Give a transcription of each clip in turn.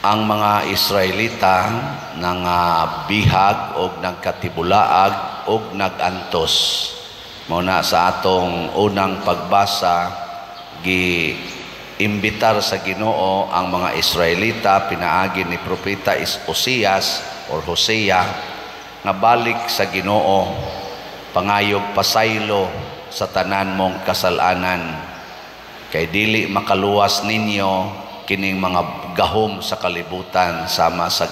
Ang mga Israelita nangabihag og nagkatibulaag og nagantos. Mao na sa atong unang pagbasa, gi imbitar sa Ginoo ang mga Israelita pinaagi ni propeta Osias or Hosea nga balik sa Ginoo, pangayog pasaylo sa tanan mong kasalanan kay dili makaluwas ninyo kining mga gahom sa kalibutan sama sa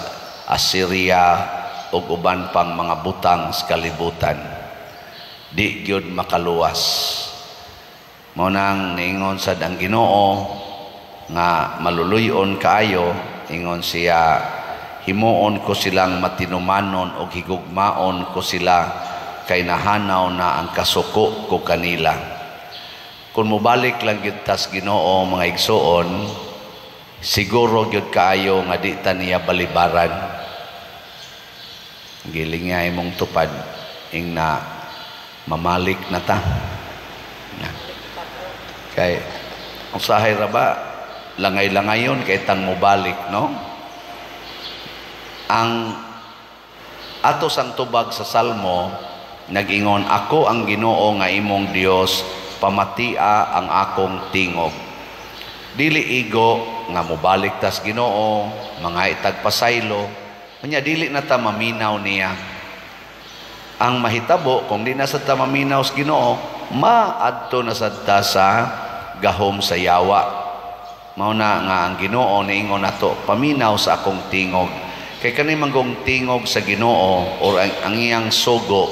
Assyria ug uban pang mga butang sa kalibutan. Di gyud makaluwas. Mao nang niingon sad ang Ginoo nga maluluy-on kaayo. Ingon siya, "Himuon ko silang matinumanon og higugmaon ko sila kay nahanaw na ang kasuko ko kanila." Kung mobalik lang gyud tas Ginoo, mga igsuon, siguro gyud kaayo nga di ta niya balibaran. Giling nga imong tupad ing na mamalik na ta na. Kay usahay ra ba langay-langayon kay tang mobalik, no? Ang ato sang tubag sa Salmo, nag-ingon, "Ako ang Ginoo nga imong Dios, pamatia ang akong tingog." Dili igo nga mobalik tas Ginoo, mga itag pasaylo, unya dili na ta maminaw niya. Ang mahitabo kung di na sa ta maminaw sa Ginoo, maadto na sad ta sa gahom sa yawa. Mao na nga ang Ginoo niingon nato, "Paminaw sa akong tingog." Kay kani manggong tingog sa Ginoo or ang iyang sugo,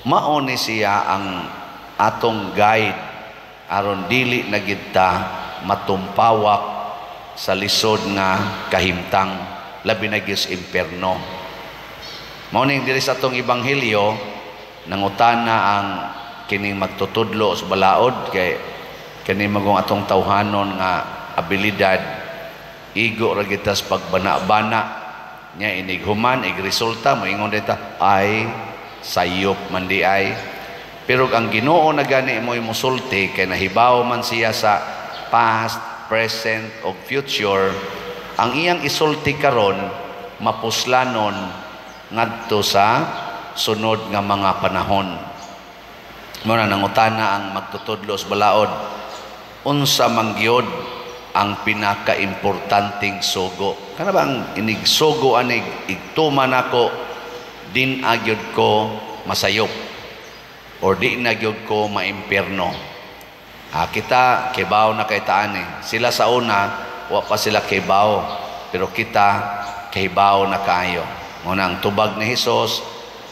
mao ni siya ang atong guide aron dili na gid ta matumpawak sa lisod nga kahimtang, labi na gyud sa impierno. Mao ning diri sa atong ebanghelyo, nangutana ang kining magtutudlo sa balaod, kay kini magong atong tawhanon nga abilidad, igo ra gyud tas pagbana-bana nya, inig human ig resulta, moingon dita, "Ay, sayop man di ay." Pero ang Ginoo na gani mo'y musulti kay nahibaw man siya sa past, present ug future. Ang iyang isulti karon mapuslanon ngadto sa sunod nga mga panahon. Mao na nangutana ang magtutudlo sa balaod, "Unsa man gyud ang pinakaimportanteng sugo? Kana bang inig sugo anig igtuman nako, din agyod ko masayop or di na gyud ko maimpierno?" Ah, kita kibaw na kay taan eh. Sila sa una, wa pa sila kibaw, pero kita kibaw na kaayo. Mao na ang tubag ni Hesus,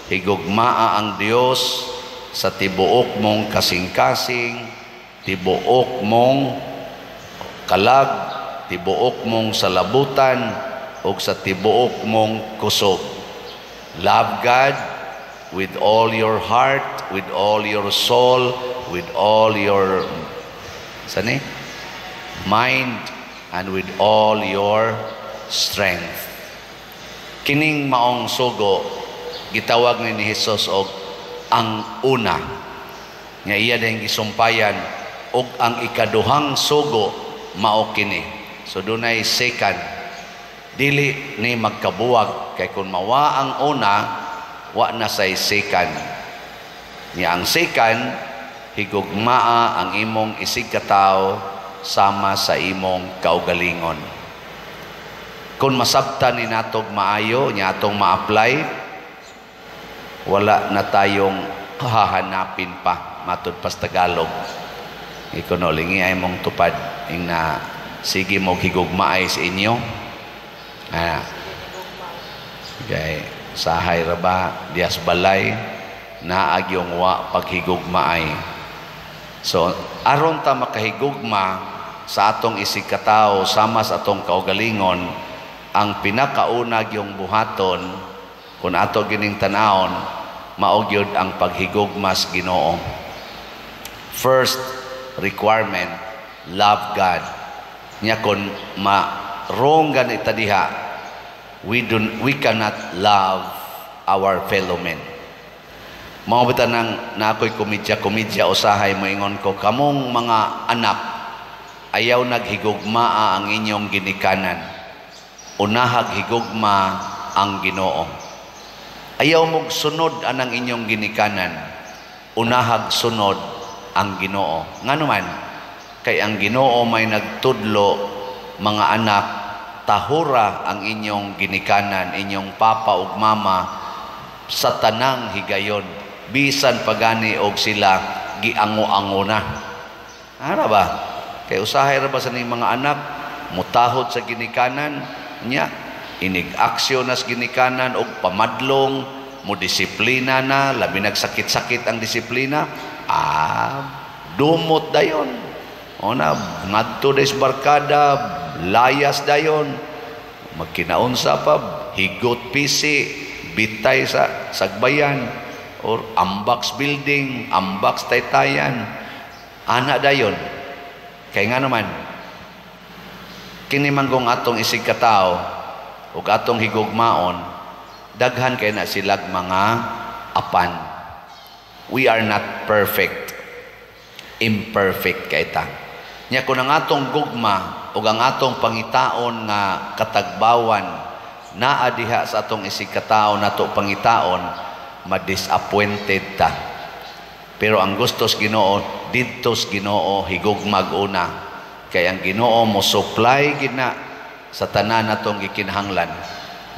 "Higugmaa ang Dios sa tibuok mong kasing-kasing, tibuok mong kalag, tibuok mong salabutan, ug sa tibuok mong kusog." Love God with all your heart, with all your soul, with all your sani mind, and with all your strength. Kining maong sugo gitawag ni Jesus og ang una nga iya din gisumpayan, og ang ikaduhang sugo mao kini. So dunay second, dili ni magkabuwag, kay kung mawa ang una, wa na say second. Ni ang second, higugmaa ang imong isigkatawo sama sa imong kaugalingon. Kung masabtan ni natog maayo nya atong ma-apply, wala na tayong hahanapin pa, matud pas Tagalog. Ikuno lingi ay mong tupad ing na sige mo higugmaay sa inyo. Ah. Kay sahay ra ba dias balay naag yung wa paghigugmaay. So aron ta makahigugma sa atong isigkatawo sama sa atong kaugalingon, ang pinakauna yung buhaton kung ato gining tan-awon, mao gyud ang paghigugma sa Ginoo. First requirement, love God. Nya kon ma wrong ganita diha, we cannot love our fellow men. Mao bitaw nang na ako'y komedya-komedya usahay, moingon ko, "Kamong mga anak, ayaw naghigugmaa ang inyong ginikanan." Unahag higugma ang Ginoo. Ayaw mog sunod anang inyong ginikanan. Unahag sunod ang Ginoo. Ngano man? Kay ang Ginoo may nagtudlo, "Mga anak, tahura ang inyong ginikanan, inyong papa ug mama sa tanang higayon, bisan pagani og sila giango-ango na." Ara ba? Kay usahay ra ba sa ning mga anak mutahod sa ginikanan nya, inig aksyon nas ginikanan og pamadlong, mo disiplina na, labi nagsakit-sakit ang disiplina, dumot dayon. O na, ngadto des barkada, layas dayon, magkinaunsa pa, higot pisi, bitay sa sagbayan, or ambaks building, ambaks taytayan, ana dayon. Kay nga naman, kini manggong atong isig katao ug atong higugmaon, daghan kay na silag mga apan. We are not perfect. Imperfect kay ta. Nya kung ang atong gugma ug ang atong pangitaon nga katagbawan naa diha sa atong isig katao nato pangitaon, madisappointed ta. Pero ang gustos Ginoo, didtos Ginoo higugmag una. Kay ang Ginoo mo supply gina sa tanan natong gikinahanglan.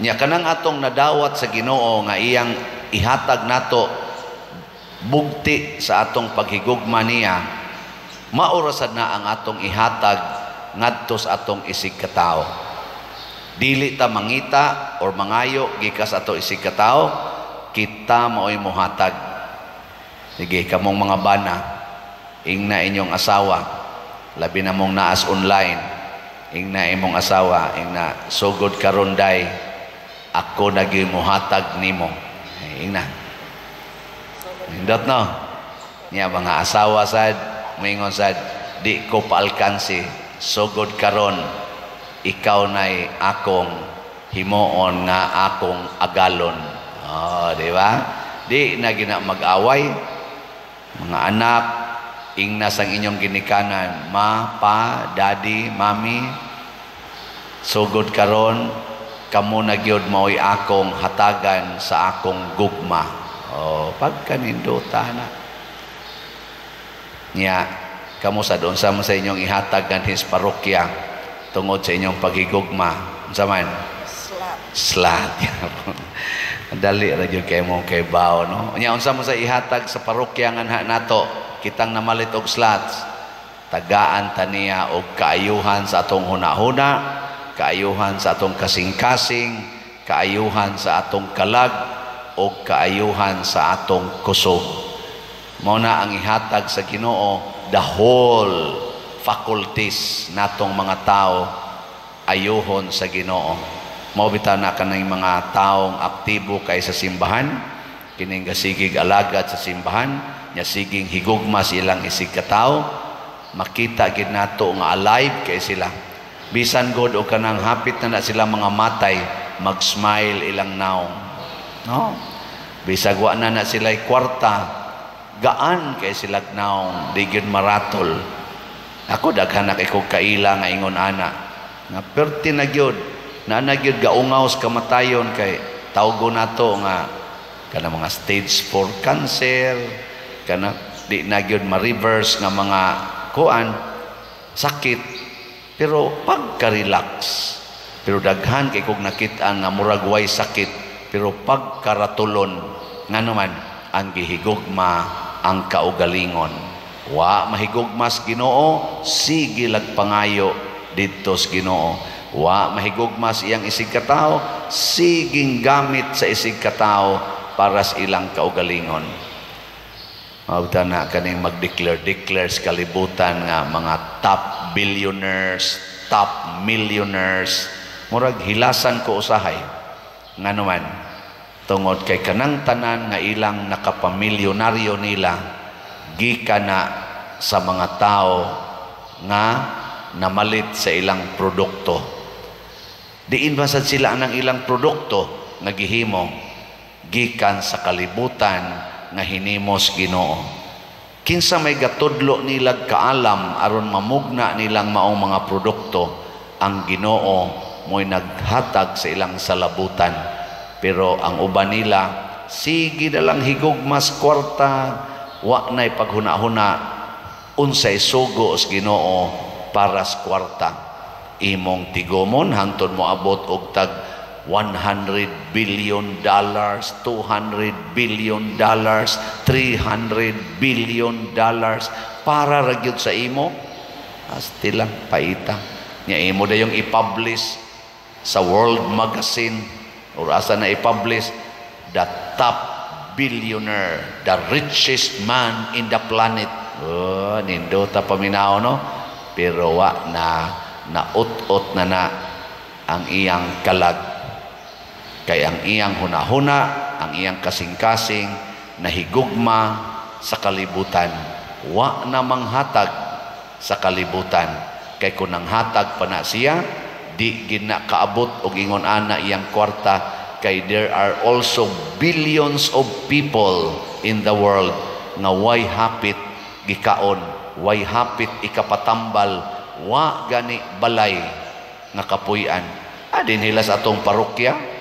Nya kanang atong nadawat sa Ginoo nga iyang ihatag nato bugti sa atong paghigugma niya, maorasad na ang atong ihatag ngadto sa atong isig katao. Dili ta mangita or mangayo gikas ato isig katao, kita maoy mohatag. Sige, kamong mga bana, ingna inyong asawa, labi na mong naas online, ingna imong asawa, ingna, "Sugod karon day, ako na gyud mohatag nimo." Ingna. Nindot no? Niya mga asawa sad, moingon sad, "Di ko paalkansi, sugod karon, ikaw na'y akong himuon nga akong agalon." Oh, di ba? Di na gina mag-away. Mga anak, ingna sang inyong ginikanan, "Ma, pa, daddy, mami, sugod karon, kamo na gyud mao'y akong hatagan sa akong gugma." Oh, pagkanindota na. Nya, kamo sa doon sa sa inyong ihatag ganhis parokya tungod sa inyong paghigugma. Unsa man? Slat. Slat. Dali ra gyud kay mo kay bao, no. Nya unsa mo sa ihatag sa parokya nga nato kitang namalit og slots? Tagaan ta niya og kaayuhan sa atong hunahuna, kaayuhan sa atong kasing-kasing, kaayuhan sa atong kalag og kaayuhan sa atong kusog. Mao na ang ihatag sa Ginoo, the whole faculties natong mga tao ayuhon sa Ginoo. Mao bitaw na kanang mga taong aktibo kay sa simbahan, kining gasigig alagad sa simbahan, nya siging higugma silang isig katao, makita gid nato nga alive kay sila. Bisan god og kanang hapit na na sila mga matay, mag-smile ilang naong. No? Bisag wa na na sila kwarta, gaan kay sila naong, di gyud maratol. Ako daghan na kay kog kaila nga ingon ana. Nga perti na gyud, na na gyud gaungaw sa kamatayon kay tawgo nato nga kana mga stage 4 cancer, kana di na gyud ma-reverse nga mga kuan sakit, pero pagka-relax. Pero daghan kay kog nakit-an nga murag way sakit pero pagkaratulon. Ngano man? Ang gihigugma ang kaugalingon. Wa mahigugmas Ginoo, sige lagpangayo didto sa Ginoo. Wa mahigugmas iyang isig katao, siging gamit sa isig katao para sa ilang kaugalingon. Mabta na kaning mag-declare, declare sa kalibutan nga mga top billionaires, top millionaires, murag hilasan ko usahay. Ngano man? Tungod kay kanang tanan nga ilang nakapamilyonaryo nila gikan na sa mga tao nga namalit sa ilang produkto. Diin ba sad sila ang ilang produkto nga gihimo? Gikan sa kalibutan nga hinimos Ginoo. Kinsa may gatudlo nilag kaalam aron mamugna nilang maong mga produkto? Ang Ginoo. Mo'y naghatag sa ilang salabutan. Pero ang uban nila, sige na lang higugmas kwarta, wa na'y paghuna-huna unsay sugo sa Ginoo para sa kwarta. Imong tigomon hangtod mo abot og tag $100 billion, $200 billion, $300 billion para ra gyud sa imo. Asti lang paita. Nya imo dayong i-publish sa World Magazine or asa na i-publish, the top billionaire, the richest man in the planet. Oh, nindota paminaw, no? Pero wa na, naut-ot na na ang iyang kalag. Kay ang iyang hunahuna, ang iyang kasing-kasing, nahigugma sa kalibutan. Wa na manghatag sa kalibutan. Kay kung nanghatag pa na siya, di gina kaabot og ingon ana iyang kwarta, kay there are also billions of people in the world nga way hapit gikaon, way hapit ikapatambal, wa gani balay nga kapuy-an. Adin hila sa atong parokya,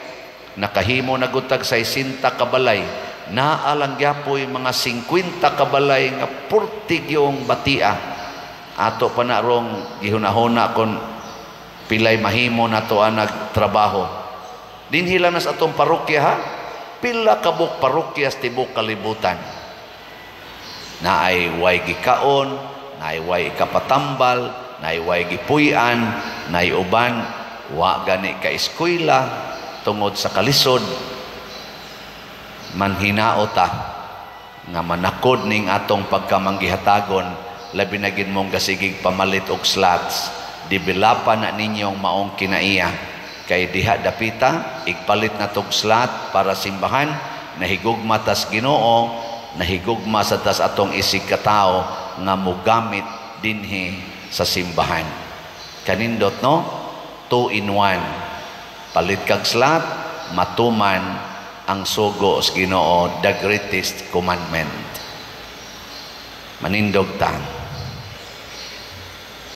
nakahimo na gud tag 60 ka balay. Naa lang gyapoy mga 50 ka balay nga purtigyong batia. Ato pa na rong gihunahuna kon pilay mahimo nato anag trabaho. Dinhi lang na sa atong parokya, ha. Pila kabuk parokya sa tibok kalibutan. Naay way gikaon, naay way ikapatambal, naay way gipuy-an, naay uban wa gani ka eskwela tungod sa kalisod. Manhinao ta nga manakod ning atong pagkamanggihatagon, labi na gid mong gasigig pamalit og slots. Developan na ninyong maong kinaiya, kay diha dapita igpalit na tog slot para simbahan. Nahigugma tas Ginoo, nahigugma sa tas atong isig katao nga mogamit dinhi sa simbahan. Kanindot, no? Two in one. Palit kag slot, matuman ang sugo sa Ginoo, the greatest commandment. Manindog ta.